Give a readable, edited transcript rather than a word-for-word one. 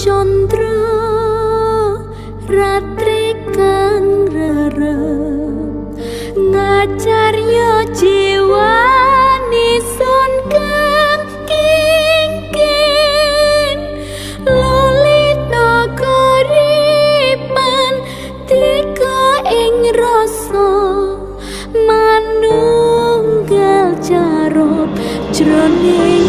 Candra ratri kang rerep ngacarya jiwani sun kang kingkin lolita karipan tika ing rasa manunggal carop jroning.